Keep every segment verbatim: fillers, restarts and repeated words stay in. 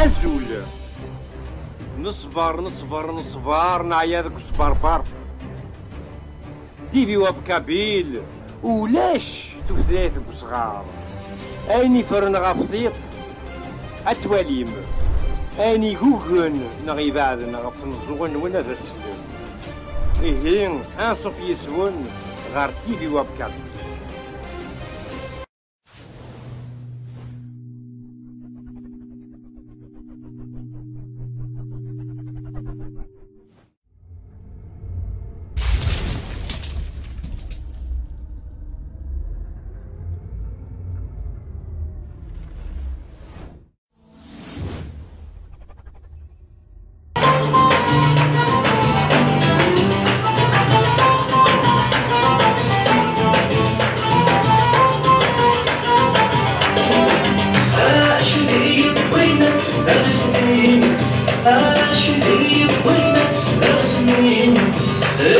Azul. Neṣber, neṣber, neṣber, neɛya deg usberber. T V Web Kabyle, ulac tutlayt deg usɣar. Ayen iffren ɣef tiṭ, ad twalim. Ayen igugen neɣ ibeɛden ɣef tmeẓẓuɣin-nwen, ad as-tellem. Ihi, anṣuf yis-wen ɣer T V Web Kabyle.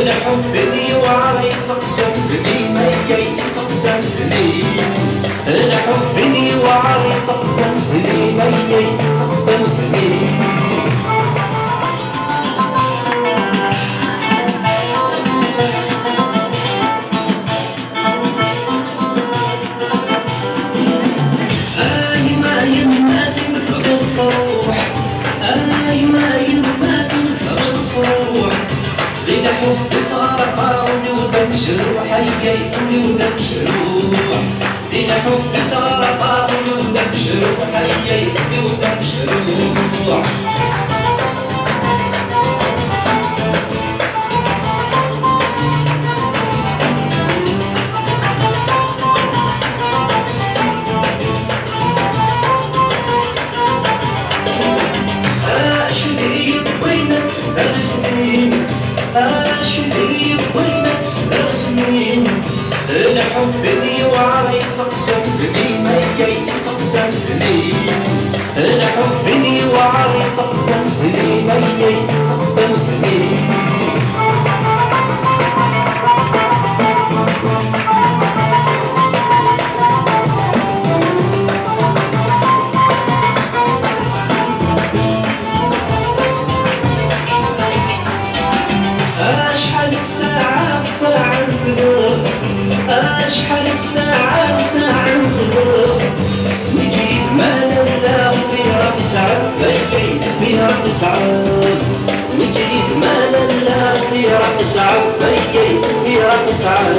Lḥubb-nni yewɛer yetteqsam, bnin ay yetteqsam, bnin. Lḥubb-nni yewɛer yetteqsam, bnin ay yetteqsam, bnin. A yemma, a yemma, timefɣiḍ truḥ. A yemma, a yemma, timefɣiḍ truḥ. Di lḥubb-is ɣer aṭar, ul-iw d amecruḥ, ay, ay, ul-iw d amecruḥ. Di lḥubb-is ɣer aṭar, ul-iw d amecruḥ, ay, ay, ul-iw d amecruḥ. Acu d-yewwin d aɣesnin, acu d-yewwin d aɣesnin, lḥubb-nni yewɛer yetteqsam, bnin ay yetteqsam, bnin. Lḥubb-nni yewɛer yetteqsam, bnin ay yetteqsam, bnin. Acḥal ssaɛa, ssaɛa n ddnub. Acḥal ssaɛa, ssaɛa n ddnub. Nekk yid-m a lalla, fi Ṛebbi sɛed, ay, ay, fi Ṛebbi sɛed. Nekk yid-m a lalla, fi Ṛebbi sɛed, ay, ay, fi Ṛebbi sɛed.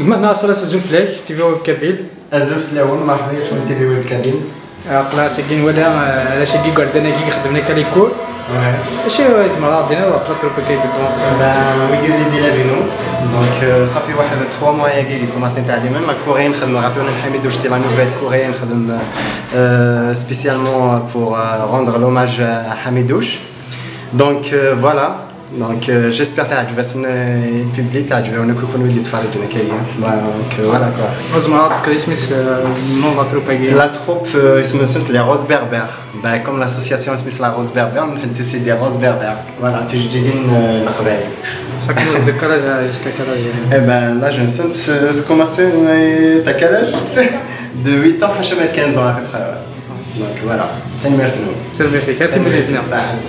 Gma-tneɣ Aṣras, azul fell-ak, T V Web Kabyle. Azul fell-awen, merḥba yes-wen T V Web Kabyle. Aql-aɣ sagi nwala, eh, arrac-agi, igerdan-agi i ixeddmen akka les cours. Ouais. Acu i tzemreḍ ad d-tiniḍ ɣef la troupe-agi de danse? Ben, wigi d les élèves-inu. Donc, euh, ça fait واحد trois mois-agi i commencé ntɛellimen. La choré i nxeddem ɣef Ḥamidouche, c'est la nouvelle choré i nxeddem, euh, spécialement pour, euh, rendre l'hommage à Ḥamidouche. Donc, euh, voilà. Donc, euh, j'espère teɛǧeb-asen, euh, le public, teɛǧeb-awen akk kunwi i d-yettferriǧen akka-yi. Voilà, donc, euh, voilà quoi. Ma tzemreḍ ad d-tefkeḍ isem-is, euh, n la troupe-agi? La troupe, euh, isem-nsent les Roses Berbères. Bah, comme l'association isem-is la Rose Berbère, nutenti c'est des Roses Berbères. Voilà, tijeǧǧigin, euh, n Leqbayel. Ça commence de quel âge jusqu'à quel âge? Eh ben, l'âge-nsent, euh, commencé, euh, t'as quel âge? De huit ans ḥaca ma quinze ans à peu près, ouais. Donc voilà. Tanemmirt-nwen. Tanemmirt-ik. Tanemmirt-ik. Saɛid.